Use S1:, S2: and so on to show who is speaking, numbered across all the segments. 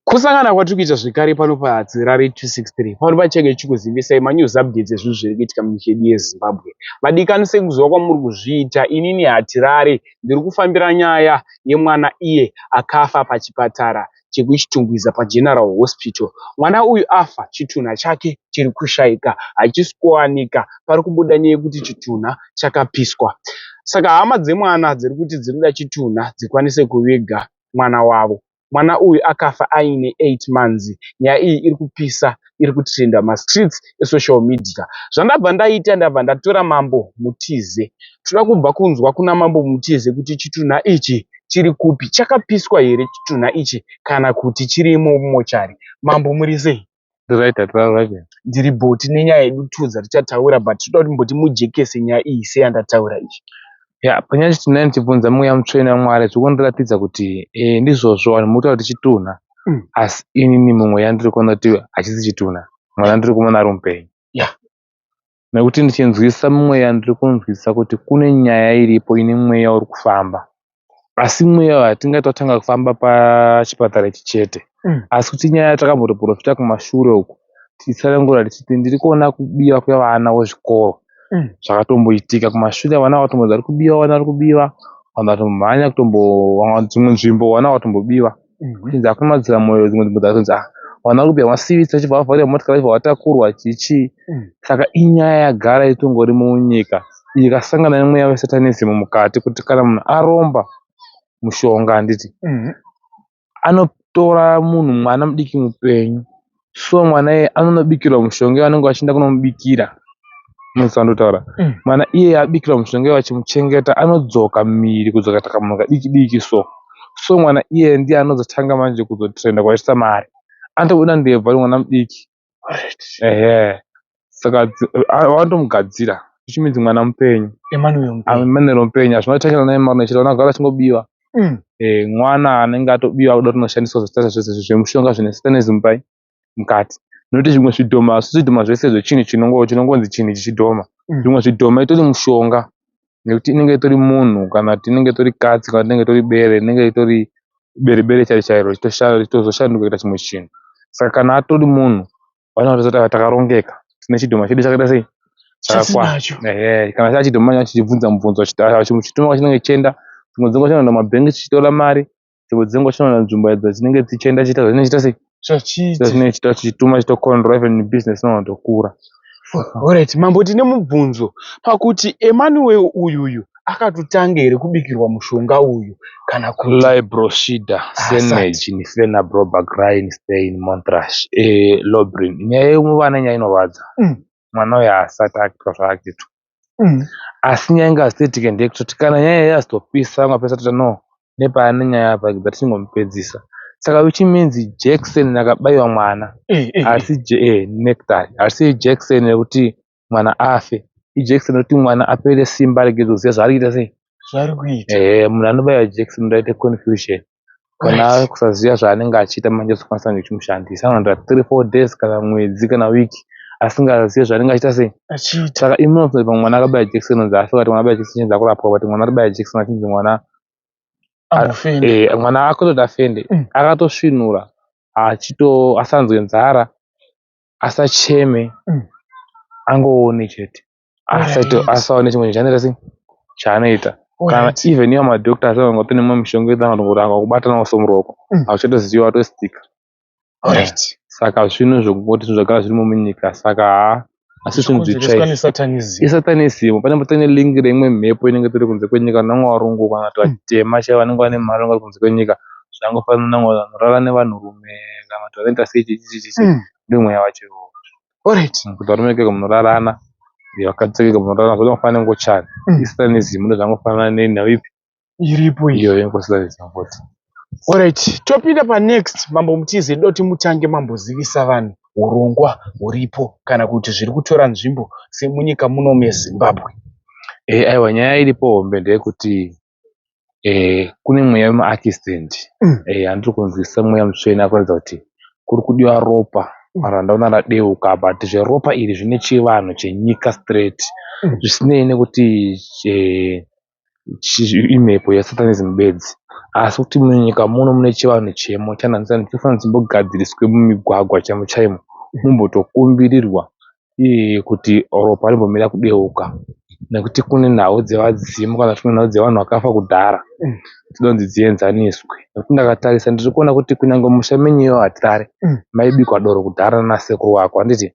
S1: Kusangana kwatiri kuita zvekare pano paHatirare 263 pano pachange tichikuzivisai manews updates ezvinhu zviri kuitika munyika yedu yeZimbabwe. Vadikani sekuziva kwamuri kuzviita inini Hatirare ndiri kufambira nyaya yemwana iye akafa pachipatara chekuChitungwiza paGeneral Hospital. Mwana uyu afa chitunha chake chiri kushaika hachisi kuwanika pari kubuda nyaya yekuti chitunha chakapiswa. Saka hama dzemwana dziri kuti dziri kuda chitunha dzikwanise kuviga mwana wavo. Mwana uyu akafa aine 8 months. Nyaya iyi iri kupisa iri kutrenda mastreets esocial media. Zvandabva ndaita ndabva ndatora Mambo Mutize. Toda kubva kunzwa kuna Mambo Mutize kuti chitunha ichi chiri kupi. Chakapiswa here chitunha ichi kana kuti chirimo mumochari. Mambo muri sei?
S2: Right, right.
S1: Ndiri bho tine nyaya yedu tu dzatichataura but toda kuti mboti mujekese nyaya iyi seyandataura iyi.
S2: Ya, panyaya chitunha ndichibvunza mweya mutsvene waMwari zviri kundiratidza kuti eh, ndizvozvo vanhu muri kutaura kuti chitunha asi inini mumweya ndiri kuona kuti hachisi chitunha mwana ndiri kumuona ari mupenyu. Nekuti ndichinzwisisa mumweya ndiri kunzwisisa kuti kune nyaya iripo ine mweya uri kufamba asi mweya uyu hatingati watanga kufamba pachipatara ichi chete asi kuti nyaya yatakambotoprofita kumashure uku tichitsanangura tichiti ndiri kuona kubiwa kwevana wezvikoro zvakatomboitika kumashure vana vakatombonzi vari kubiwa vana vari kubiwa vanhu vatomhanya kutombo dzimwe nzvimbo vana vakatombobiwa kuchinzi hakuna madzira moyo dzimwe nzvimbo dzatonzi ah vana vari kubiwa masivitsi vachibva vavharira motikari vachibva vatakurwa chichii saka inyaya yagara itongori munyika ikasangana nemweya wesatanism mukati kuti kana munhu aromba mushonga handiti anotora munhu mwana mudiki mupenyu so mwana iye anonobikirwa mushonga vanenge vachienda kunomubikira musandotaura mwana iye abikirwa mushonga vachimuchengeta anodzoka miri kudzoka takamunhu kadiki diki so so mwana iye ndiye anozotanga manje kuzotrenda kwaitisa mari anotobuda ndebvu ari mwana mudiki ehe saka vanotomugadzira which means mwana mupenyu
S1: Emmanuel Mupenyu.
S2: Emmanuel mupenyu hazvina kutangira naye mari nechete vanogara achingobiwa mwana anenge atobiwa akuda kunoshandiswa zvitata zvese zvemushonga zvine satanism pai mukati nokuti zvimwe zvidhoma asi zvidhoma zvese zvechinhu chinongonzi chinhu ichi chidhoma zvimwe zvidhoma itori mushonga nekuti inenge itori munhu kana kuti inenge itori katsi kana inenge itori bere inenge itori bere bere chairo chairo richitozoshanduka kuita chimwe chinhu saka kana atori munhu vanoti takarongeka tine chidhoma chedu chakaita sei chakakwana ehe kana chachidhoma chacho chichibvunza mubvunzo chituma chinenge chichienda dzimwe dzenguva chinoenda mumabhengi chichitora mari dzimwe dzenguva chinoenda nzvimbo idzo dzinenge dzichienda chichiita zvachiita sei
S1: Zvachiita.
S2: Chichituma chitocontrol even business inotokura.
S1: Alright, mambo tine mubvunzo pakuti Emmanuel uyuyu akatotanga here kubikirwa mushonga uyu kana kuti
S2: Libroshida Senej Nifena Broba Grind Stein Montrash Lobrin nyaya yemuvana nyaya inorwadza mwana uyu haasati akuitwa zvaakuitwa asi nyaya inga zitoitike ndeyekutoti kana nyaya yazotopisa ungapesa toti no nepaane nyaya apa ngatingomupedzisa saka which means Jackson akabaiwa mwana asi nectar asi Jackson yekuti mwana afe iJackson yekuti mwana apere simba arege kuziva zvaari kuita sei
S1: zvaari kuita
S2: ehe munhu anobaiwa Jackson unoita confusion kana kusaziva zvaanenge achiita manje azokwanisa kunge achimushandisa anoita 3 4 days kana mwedzi kana wiki asingazivi zvaanenge achiita sei
S1: achiita
S2: saka imi munofunga kuti mwana akabaya Jackson unzi afe kati mwana abaya Jackson achinzi akurapwa but mwana aribaya Jackson achinzi mwana
S1: ambofenda
S2: mwana akutoti afende akatosvinura achito asanzwe nzara asacheme angoone chete asaone chimwe chaanoita sei chaanoita kana even iwo madoctors anenge atone mimwe mishonga yekuti akangobata nawo muruoko hauchatozivi watostika saka zvinhu zvekungoti zvinhu zvagara zvirimo munyika saka haa asi zvinhu
S1: Zvikonzereswa
S2: zvitsva
S1: nesatanism.
S2: isatanism pane patine link reimwe mhepo inenge itori kunze kwenyika namwe varungu kana kuti vatema chaivo vanenge vane mari vanenge vari kunze kwenyika zvangofanana namwe vanorara nevanhurume kana kuti vanoita sei chichi chichi ndomweya wacho iwowo kuti varume kega munorarana vakadzi kega munorarana zvakangofanana nengochani isatanism ndozvangofanana nenhau ipi
S1: Iripo iyi.
S2: iyoyo ingosatanism futi
S1: Alright, topinda panext Mambo Mutize doti mutange mambozivisa vanhu hurongwa huripo kana kuti zviri kutora nzvimbo semunyika muno meZimbabwe.
S2: Aiwa nyaya iripo hombe ndeyekuti kune mweya wemaaccident andiri kunzwisisa mweya mutsvene akuratidza kuti kuri kudiwa ropa randaona radeuka but zveropa iri zvine chivanhu chenyika straight zvisinei nekuti Imhepo yesatanism bedzi. Asi kuti munyika muno mune chivanhu chemo chananzani chinofanira chimbogadziriswe mumigwagwa chaimo chaimo mumbotokumbirirwa kuti ropa rimbomira kudeuka nekuti kune nhau dzevadzimu kana kuti kune nhau dzevanhu vakafa kudhara dzinoda kunzi dzienzaniswe. Nekuti ndakatarisa ndiri kuona kuti kunyange mumusha menyu iwewe Hatirare maibikwa doro kudhara nanasekuru wako handiti?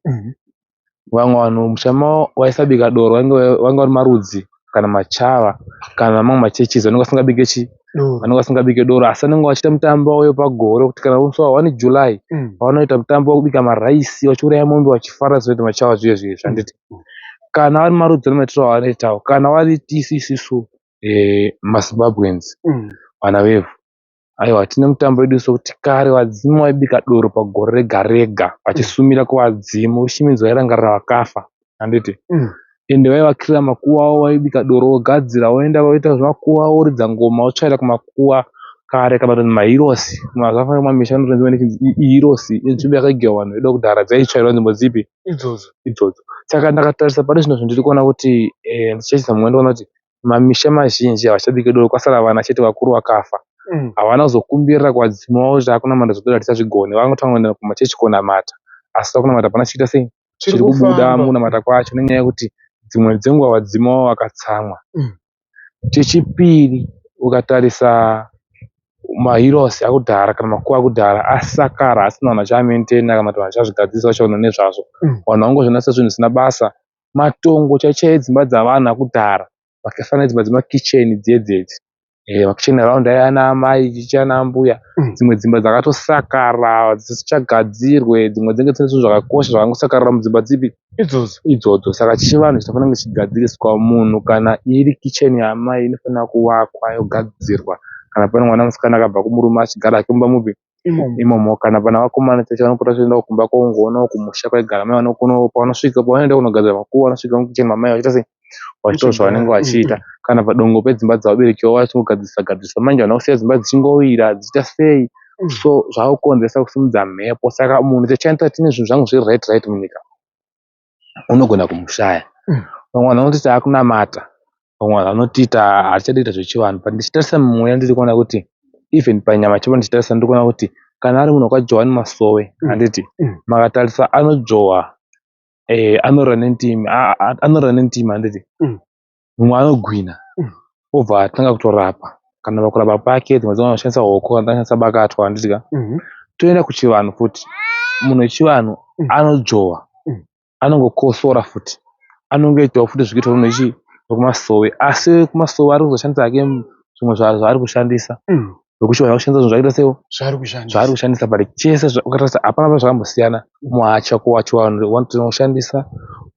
S2: Vamwe vanhu mumusha mavo vaisabika doro vange vari marudzi kana machava kana mamwe machechizi vanenge vasingabike chi vanenge vasingabike doro asi vanenge vachiita mutambo wavo wepagore kuti kana musi wa 1 July vanoita mutambo wekubika maraisi vachiuraya mombe vachifara zvinoita machava zviye zviye zvanditi kana vari marudzi vane maitiro avanoitawo kana vari tisu isusu maZimbabweans vana vevhu Aiwa tine mutambo wedu sokuti kare vadzimu vaibika doro pagore rega rega vachisumira kuvadzimu which means vairangarira vakafa handiti ende vaivakirira makuva avo vaibika doro vogadzira voenda voita zvemakuva voridza ngoma votsvaira kumakuva kare kana kuti mahirosi zvakafanana kumamisha anotonzi ihirosi inzvimbo yakaigiwa vanhu vedu kudhara dzaitsvairwa nzvimbo dzipi
S1: idzodzo
S2: idzodzo saka ndakatarisa pari zvino zvindiri kuona kuti ndichitarisa mumwe ndikuona kuti Mamisha mazhinji havachabike doro kwasara vana chete vakuru vakafa. Havana kuzokumbirira kuvadzimu vavo kuti takunamata zvedoro hatichazvigoni. Vakangotanga kuenda kumachechi konamata asi vakunamata hapana chiita sei chiri kubuda mukunamata kwacho nenyaya yekuti dzimwe dzenguva vadzimu vavo vakatsamwa. Chechipiri ukatarisa maheroes akudhara kana makuva akudhara asakara asina vanhu vachiamaintaina kana kuti vanhu vachazvigadzirisa vachaona nezvazvo. Vanhu vangozviona sezvinhu zvisina basa Matongo chaiwo chaiwo edzimba dzavanhu akudhara vakafanana nedzimba dzemakicheni dziye dzedzi makicheni around ana amai chichi ana ambuya dzimwe dzimba dzakatosakara dzisichagadzirwe dzimwe dzinenge dzine zvinhu zvakakosha zvakangosakarira mudzimba dzipi
S1: idzodzo
S2: idzodzo saka chivanhu chinofanira kunge chichigadziriswa munhu kana iri kicheni yaamai inofanira kuvakwa yogadzirwa kana pane mwana musikana akabva kumurume achigara hake mumba mupi imomo kana pana vakomana chaicho vanopota vachienda kumba kongoonawo kumusha kwaigara mai vanokonawo pavanosvika pavanoenda kunogadzira makuva vanosvika mukicheni mamai vachiita sei vachiita zvavanenge vachiita kana padongo pedzimba dzavabereki vavo vachingogadzirisa gadzirisa manje vana kusiya dzimba dzichingowira dzichiita sei so zvakukonzeresa kusimudza mhepo saka munhu chachanta tine zvinhu zvangu zviri right right munyika unogona kumushaya. Vamwe vanhu vanoti taakunamata, vamwe vanhu vanoti hatichadi kuita zvechivanhu but ndichitarisa mumweya ndiri kuona kuti even panyama chaipo ndichitarisa ndiri kuona kuti kana ari munhu wekwaJohani Masowe handiti makatarisa anodzvowa anorira nendimi anorira nendimi handiti mumwe anogwina obva atanga kutorapa kana pakurapa pake dzimwe dzenguva anoshandisa hoko kana anoshandisa bakatwa handiti ka toenda kuchivanhu futi munhu wechivanhu anodzvova anongokosora futi anongoitawo futi zvikuitwa nemunhu wechi wekumasowe asi wekumasowe ari kuzoshandisa hake zvimwe zvaari kushandisa wekuchivanhu ari kushandisa zvinhu zvakaita sei
S1: zvaari
S2: kushandisa but chese ukatarisa hapana pazvakambosiyana muhacha kuwachivanhu tinoshandisa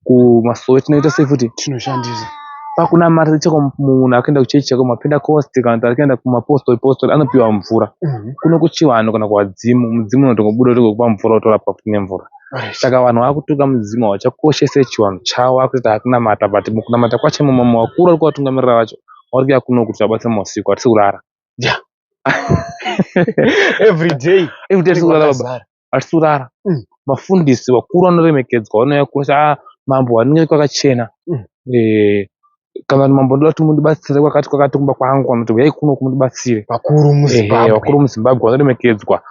S2: kumasowe tinoita sei futi
S1: tinoshandisa
S2: pakunamata chako munhu akuenda kuchechi chako mapentecost kana kuti arikuenda kumapostori postori anopiwa mvura kuno kuchivanhu kana kuvadzimu mudzimu unotongobuda utongokupa mvura wotorapwa futi nemvura saka vanhu vakutuka mudzimu havachakoshese chivanhu chavo vakuti takunamata but mukunamata kwacho imomo vakuru vari kuvatungamirira vacho vari kuuya kuno kuti vabatsire mausiku hatisi kurara
S1: yeah. every day
S2: every day hatisi kurara baba hatisi kurara mafundisi vakuru vanoremekedzwa vanouya kuno ah, mambo vanenge kwakachena kana kuti mambo ndoda kuti mundibatsire kwakati kwakati kumba kwangu kana kuti uyai kuno kumundibatsire
S1: vakuru muzimbabwe
S2: vakuru muzimbabwe vanoremekedzwa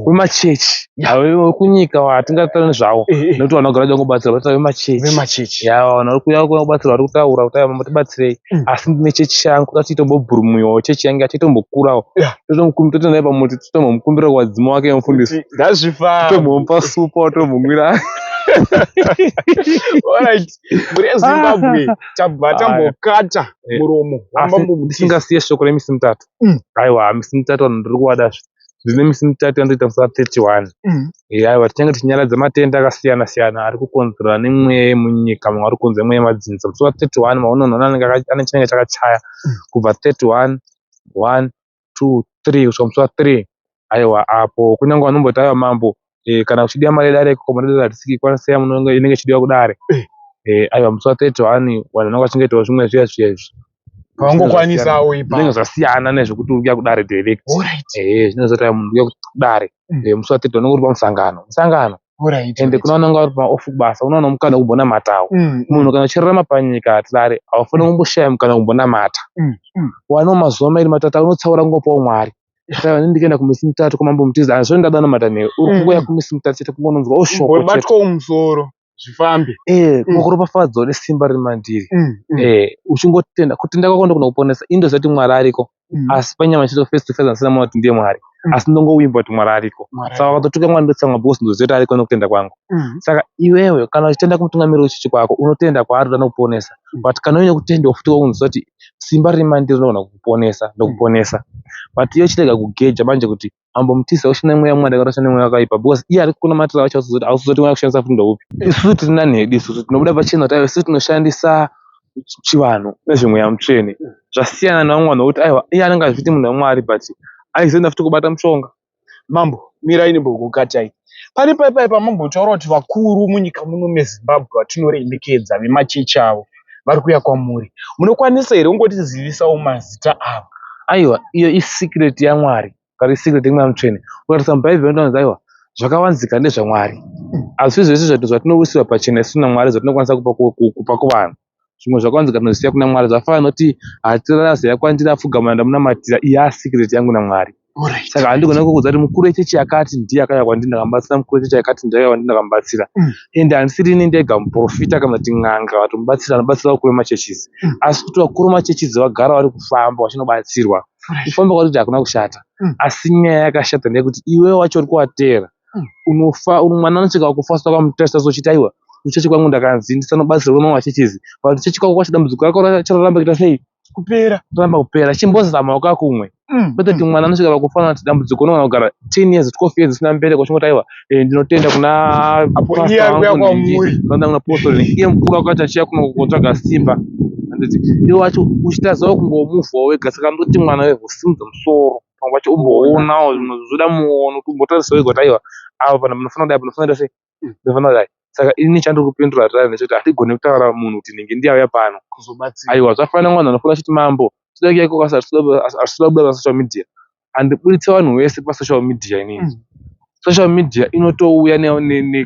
S2: vemachechi vekunyika hatingatauri nezvavo nekuti vanhu vagara vachida kungobatsirwa vanotaura vemachechi
S1: vemachechi
S2: ya vanhu vari kuuya kuda kubatsirwa vari kutaura kuti aiwa mambo tibatsirei asi ndine chechi yangu kuda tiitombobhurumiwawo chechi yangu yatitombokurawo totoenda pamuti totombomukumbira kuvadzimu wake mufundisi
S1: ndazvifaa
S2: totombomupa supa totombomwira
S1: Alright. Mhuri yeZimbabwe tabva tambokata muromo
S2: Asi ndisingasiye shoko remisi mitatu. Aiwa misi mitatu vanhu ndiri kuvada zve. Ndine misi mitatu yandoita musi wa 31. Aiwa tichange tichinyaradza matenda akasiyana siyana ari kukonzerwa nemweya yemunyika mamwe ari kukonzerwa nemweya yemadzinza. Musi wa 31 maona munhu anenge ane chinenge chakachaya kubva 31 1 2 3 kusvika musi wa 3 aiwa apo kunyange vanomboti aiwa mambo kana kuchidiwa mari yedare ikoko mari yedare hatisi kuikwanisa inenge ichidiwa kudare aiwa musi wa 31 vanhu vanenge vachingoitawo zvimwe zviya zviya izvi
S1: Pavangokwanisawo ipapo.
S2: Zvinenge zvasiyana nezvekuti uri kuuya kudare direct.
S1: Alright.
S2: Zvinenge zvati munhu uri kuuya kudare musi wa 31 unenge uri pamusangano. Musangano. Ende kuna vanenge vari pamaoff kubasa unowana mukana wekumbonamatawo. Munhu kana uchirarama panyika hatirare haufaniri kumboshaya mukana wekumbonamata. Wanawo mazuva mairi matatu aunotsaura kungopawo Mwari. Saka ini ndikaenda kumisi mitatu kwamambo Mutize handisati ndada kunamata newe. Uri kungouya kumisi mitatu chete kungononzwawo shoko chete.
S1: Kumbobatwawo musoro zvifambe.
S2: Kungoropafadzwawo nesimba riri mandiri. Uchingotenda, kutenda kwako ndokunokuponesa. Ini ndoziva kuti Mwari ariko. Asi panyama chete face to face handisina maona kuti ndiye Mwari. Asi ndongovimba kuti Mwari ariko. Saka wakatotuka Mwari ndotsamwa because ndoziva kuti ariko nekutenda kwangu. Saka iwewe kana uchitenda kumutungamiriri wechechi kwako unotenda kwaari kuti anokuponesa. But kana uine kutendawo futi kwaunonzwa kuti simba riri mandiri rinogona kukuponesa ndokuponesa. But iwe chirega kugeja manje kuti Mambo Mutisi hauchina mweya waMwari kana uchine mweya wakaipa because iye ari kukunamatira wacho hausizoti mweya kushandisa futi ndoupi. Isusu tiri nani hedu isusu tinobuda pachena kuti aiwa isusu tinoshandisa chivanhu nezvemweya mutsvene. Zvasiyana nevamwe vanhu vokuti aiwa iye anenge achizviti munhu waMwari but aizoenda futi kubata mushonga.
S1: Mambo mirai ndimbokukatai. Pane pai pai pamambotaura kuti vakuru munyika muno meZimbabwe vatinoremekedza vemachechi avo vari kuuya kwamuri. Munokwanisa here kungotizivisawo mazita avo?
S2: Aiwa iyo isecret yaMwari kana isecret yemweya mutsvene. Ukatarisa mubhaibheri unoona aiwa zvakavanzika ndezvaMwari. Asi zvese zvatinowisirwa pachena isu naMwari zvatinokwanisa kupa kuvanhu. Zvimwe zvakavanzika tinozvisiya kuna Mwari. Zvafanana nekuti hatirara kwandiri apfugama ndamunamatira iyi yasecret yangu naMwari. Saka handigoni kukuudza kuti mukuru wechechi yakati ndiye akauya kwandiri ndakamubatsira, mukuru wechechi yakati ndiye akauya kwandiri ndakamubatsira. Ende handisiri ini ndega muprofita kana kuti n'anga kana kuti mubatsiri anobatsira vakuru vemachechisi. Asi kuti vakuru vemachechisi vagara vari kufamba vachinobatsirwa. Kufamba kwauri kuita hakuna kushata. Asi nyaya yakashata ndeyekuti iwewe wacho uri kuvateera unofa mwana anosvika kufa usati wakamutarisa so uchiti aiwa kuchechi kwangu ndakanzi ndisanobatsirwa nemamwe machechizi but kuchechi kwako kwacho dambudziko rako richaramba kuita sei
S1: kupera
S2: ramba kupera chimbozama ka kumwe kwete kuti mwana anosvika pakufanana kuti dambudziko unowana kugara 10 years 12 years usina mubereko uchingoti aiwa ndinotenda kuna
S1: pastor wangu
S2: ndinoenda kuna postori iye mukuru wako acho achiuya kuno kutsvaga simba handiti iwe wacho uchitazawo kungomuvhawo wega saka ndoti mwana wevhu simudza musoro pamwe pacho umboonawo zvimwe zvoda muono kuti umbotarisa wega kuti aiwa apa panofanira kudai panofanira kuita sei panofanira kudai saka ini chandiri kupindura Harare ndechekuti hatigoni kutaura munhu kuti nhingi ndiye auya pano
S1: kuzobatsira
S2: aiwa zvafanana nevanhu vanofona vachiti mambo toda kuuya ikoko asi hatisi kuda kubuda pasocial media handiburitse vanhu vese pasocial media inini social media inotouya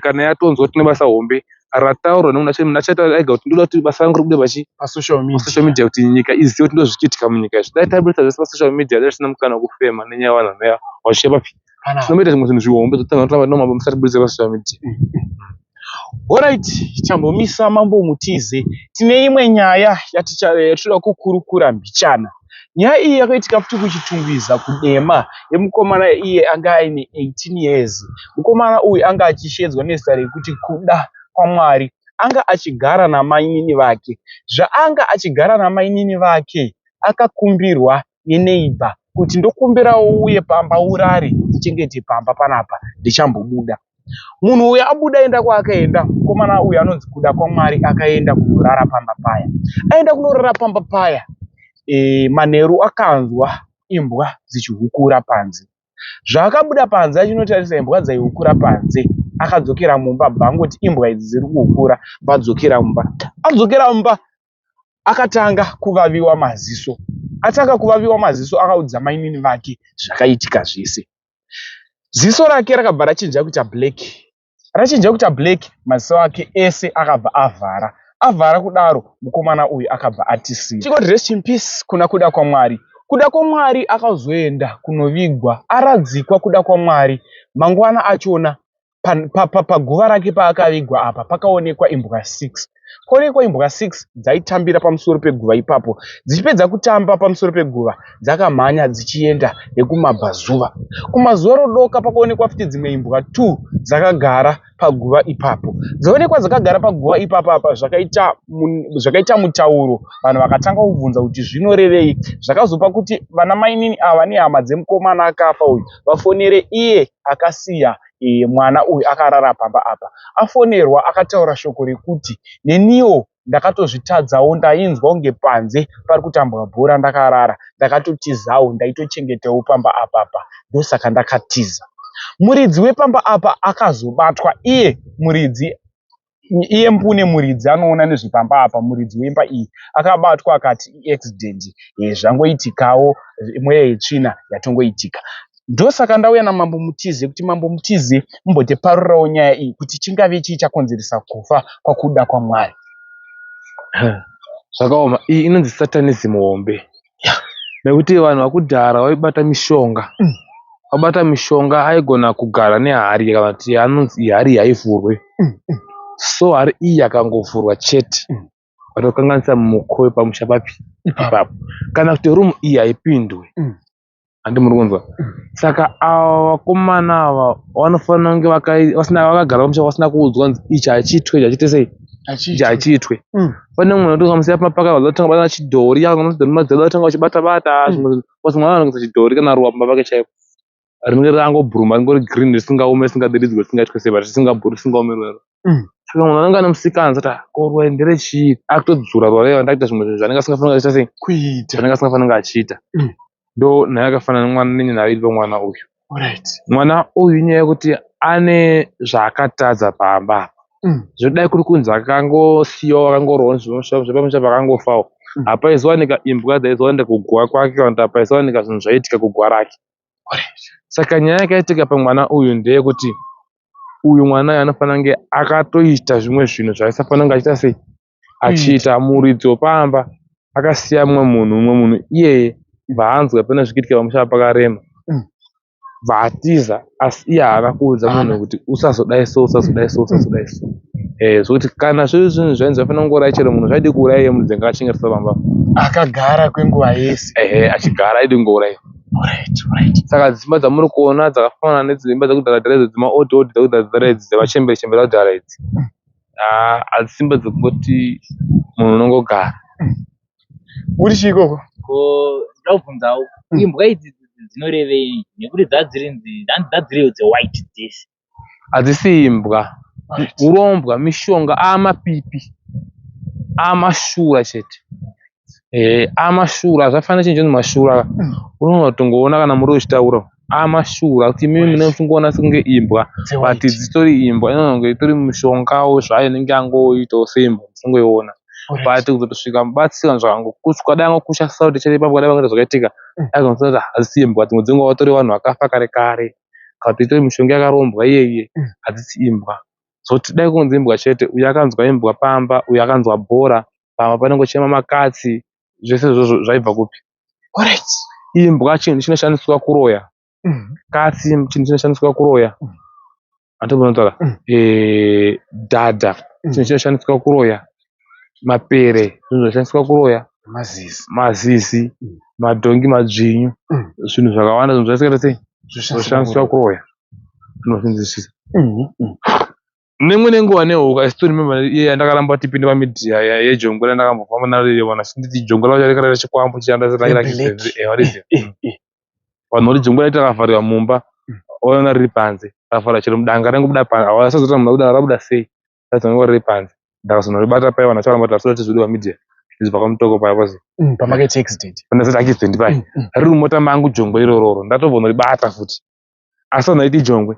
S2: kana yatonzwa kuti tine basa hombe rataurwa nemunhu acho munhu achataura ega kuti ndoda kuti basa rangu ribude pachi
S1: pasocial media
S2: pasocial media kuti nyika izive kuti ndozvichiitika munyika izvi dai taburitsa zvese pasocial media dai tisina mukana wekufema nenyaya yevanhu vanouya vachiuya papi tinomboita zvimwe zvinhu zvihombe zvekuti vanhu vanoramba no mambo musatiburitse pasocial media
S1: Horait, chambomisa mambo Mutize. Tine imwe nyaya yatinoda kukurukura mbichana. Nyaya iyi yakaitika futi kuChitungwiza kuDema yemukomana iye anga aine 18 years. Mukomana uyu anga achishedzwa nezita rekuti Kuda kwaMwari. Anga achigara namainini vake. Zvaanga achigara namainini vake akakumbirwa neneighbour kuti ndokumbirawo uuye pamba urare uchengete pamba panapa ndichambobuda. Munhu uyu abuda aenda kwaakaenda, mukomana uyu anonzi Kudakwamwari akaenda kunorara pamba paya. Aenda kunorara pamba paya, manheru akanzwa imbwa dzichihukura panze. Zvaakabuda panze achinotarisa imbwa dzaihukura panze, akadzokera mumba abva angoti imbwa idzi dziri kuhukura, bva adzokera mumba. Adzokera mumba akatanga kuvaviwa maziso. Atanga kuvaviwa maziso akaudza mainini vake zvakaitika zvese. Ziso rake rakabva rachinja kuita black. Rachinja kuita black maziso ake ese akabva avhara. Avhara kudaro mukomana uyu akabva atisiya. Tingoti rest in peace kuna Kuda kwaMwari. Kuda kwaMwari akazoenda kunovigwa aradzikwa Kuda kwaMwari mangwana achona Paguva rake paakavigwa apa pakaonekwa imbwa 6. Pakaonekwa imbwa 6 dzaitambira pamusoro peguva ipapo. Dzichipedza kutamba pamusoro peguva dzakamhanya dzichienda nekumabvazuva. Kumazuva rodoka pakaonekwa futi dzimwe imbwa 2 dzakagara paguva ipapo. Dzaonekwa dzakagara paguva ipapo apa zvakaita, zvakaita mutauro vanhu vakatanga kubvunza kuti zvinorevei. Zvakazopa kuti vana mainini ava nehama dzemukomana akafa uyu vafonere iye akasiya e, mwana uyu akarara pamba apa. Afonerwa akataura shoko rekuti neniwo ndakatozvitadzawo ndainzwa kunge panze pari kutambwa bhora ndakarara ndakatotizawo ndaitochengetawo pamba apapa ndosaka ndakatiza. Muridzi wepamba apa akazobatwa iye muridzi iye mbune muridzi anoona nezvepamba apa muridzi wemba iyi akabatwa akati iaccident zvangoitikawo mweya yetsvina yatongoitika. Ndosaka ndauya naMambo Mutize kuti Mambo Mutize mumbotiparurirawo nyaya iyi kuti chingave chii chakonzeresa kufa kwaKuda kwaMwari.
S2: Zvakaoma, iyi inonzi satanism hombe. Nekuti vanhu vakudhara vaibata mishonga. Vabata mishonga aigona kugara nehari kana kuti anonzi iyi hari haivhurwe. So hari iyi yakangovhurwa chete. Vatokanganisa mukove pamusha papi ipapo. Kana kuti room iyi haipindwe. Handi muri kunzwa? Saka ava vakomana ava vanofanira kunge vasina vakagara pamusha vasina kuudzwa kunzi ichi hachiitwe ichi hachiite sei ichi hachiitwe. Pane mumwe unoti ukamusiya pamba pake vazotanga bata chidhori madziro atanga vachibata bata zvimwe because mwana anoisa chidhori kana ruwa pamba pake chaipo rinenge rangobhuruma ringori green risingaome risingadiridzwe risingaitwe sei but risingaome ruwa iro. Saka munhu anenge ane musikana sati ah, ko ruwa iri nderechii akutodzura ruwa riya ndakuita zvimwe zvinhu zvaanenge asingafaniri achiita sei
S1: Kuita.
S2: zvaanenge asingafaniri achiita. Ndo nyaya yakafanana nemwana nenyaya iri pamwana uyu.
S1: Alright.
S2: Mwana uyu inyaya yekuti ane zvaakatadza pamba apa. Zvodai kuri kunzi akangosiyiwa akangorohwa zvepamusha pakangofawo. Hapaizowanika imbwa dzaizowanika kuguva kwake kana kuti hapaizowanika zvinhu zvaiitika kuguva rake. Saka nyaya yakaitika pamwana uyu ndeyekuti uyu mwana uyu anofanira kunge akatoita zvimwe zvinhu zvaaisafanira kunge achiita sei achiita. Muridzi wepamba akasiya mumwe munhu, mumwe munhu iyeye bvaanzwa pane zviri kuitika pamusha apa pakarema bvaatiza asi iye haana kuudza munhu kuti usazodai so usazodai so usazodai so. Zvekuti kana zviri zvinhu zvainzi zvafanira kungouraya chero munhu zvaidi kuuraya iye muridzi anga akachengetesa pamba apa.
S1: Akagara kwenguva yese.
S2: Ehe achigara aidi kungouraiwa.
S1: Alright, alright.
S2: Saka dzimba dzamuri kuona dzakafanana nedzimba dzekudhara dhara idzo dzema old old dzekudhara dhara idzi dzevachembere chembere dzekudhara idzi. Haa hadzisi dzimba dzekungoti munhu unongogara.
S1: Uri chii ikoko?
S3: Ko ndoda kubvunzawo imbwa idzi dzinorevei nekuti dzadzirinzi dzadziriwo dzewhite dzese.
S2: Hadzisi imbwa. Hurombwa mishonga amapipi amashura chete. Amashura zvafanana chinhu chinonzi mashura unogona kutongoona kana muri uchitaura amashura kuti imimi munenge muchingoona sekunge imbwa but dzitori imbwa inogona kunge itori mishongawo zvayo inenge yangoitawo seimbwa muchingoiona but kuzotosvika mubatsiri kana zvakangokuchwa dai angokusha sauti chete ipapo dai pangaita zvakaitika aizoona kuti hadzisi imbwa dzimwe dzenguva vatori vanhu vakafa kare kare kana kuti itori mishonga yakarombwa iyeye hadzisi imbwa zvoti dai kunzi imbwa chete uyu akanzwa imbwa pamba uyu akanzwa bhora pamba panongochema makatsi zvese izvozvo zvaibva kupi
S1: Alright.
S2: Imbwa chinhu chinoshandiswa kuroya katsi chinhu chinoshandiswa kuroya andikunotaura dhadha chinhu chinoshandiswa kuroya mapere zvinhu zvinoshandiswa kuroya
S1: Mazizi.
S2: Mazizi madhongi madzvinyu zvinhu zvakawanda zvinhu zvakaita sei zvinoshandiswa kuroya unozvinzwisisa Neimwe nenguva nehuku I still remember iye yandakaramba kuti ipinde pamedia yejongwe randakambofamba naro iri vanhu vachinditi jongwe racho rakarera chikwambo vanhu voti jongwe racho rakavharirwa mumba vaona riri panze rakavharirwa chero mudanga raingobuda panze havasazoti munhu rabuda rabuda sei raizonge riri panze ndakazonoribata paya vanhu vacharamba kuti hatizoda kuti zvibude pamedia izvi pakamutoko paya pazi
S1: Pamakaita accident.
S2: Pandakaita accident paya riri mumota mangu jongwe irororo ndatombonyoribata futi asi vanhu vaiti jongwe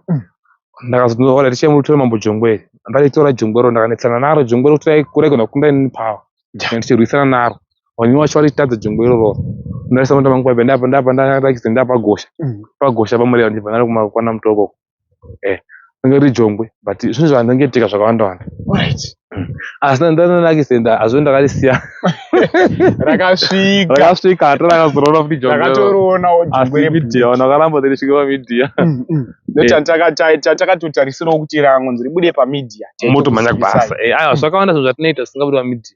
S2: ndakazoona tichimutora mambo jongwe iri ndaitora jongwe ro ndakanetsana naro jongwe rokuti raigona kukunda inini power ndichirwisana naro vanhu vacho varitadza jongwe iroro ndaisa mota mangu paipa ndapa ndapa ndakise ndapa gosha pagosha pamureva ndibva naro kwana mutoko eh ringe riri jongwe but zvinhu zvandingetika zvakawanda wanda
S1: Alright.
S2: Asi ndanakisenda hazvo ndakarisiya.
S1: Rakasvika.
S2: Rakasvika hata rakazoona futi jongwe.
S1: Takatoroonawo
S2: jongwe
S1: Asi
S2: media vanhu vakaramba kuti risvike pamedia.
S1: Chatakatotarisirawo kuti rangonzi ribude pamedia.
S2: Motomhanya kubasa. Aiwa zvakawanda zvinhu zvatinoita zvisingabudi pamedia.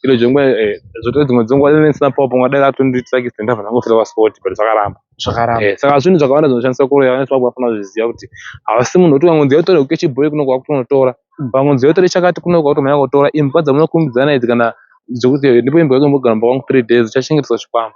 S2: Iro jongwe zvotora dzimwe dzenguva rinenge risina power pamwe dai ratondiitira accident ndabva ndangofira paspot but zvakaramba.
S1: Zvakaramba.
S2: Saka zvinhu zvakawanda zvinoshandiswa kuroya vana Zimbabwe vanofanira kuzviziva kuti havasi munhu wekuti ukangonzi uya utore huku yechibhoyi kuno kwakutonotora. Ukangonzi uya utore chakati kuno kwakutomhanya kotora. Imbwa dzamunokumbidzana idzi kana dzekuti ndipo imbwa yako imbogara mumba kwangu 3 days uchachengeteswa chikwambo.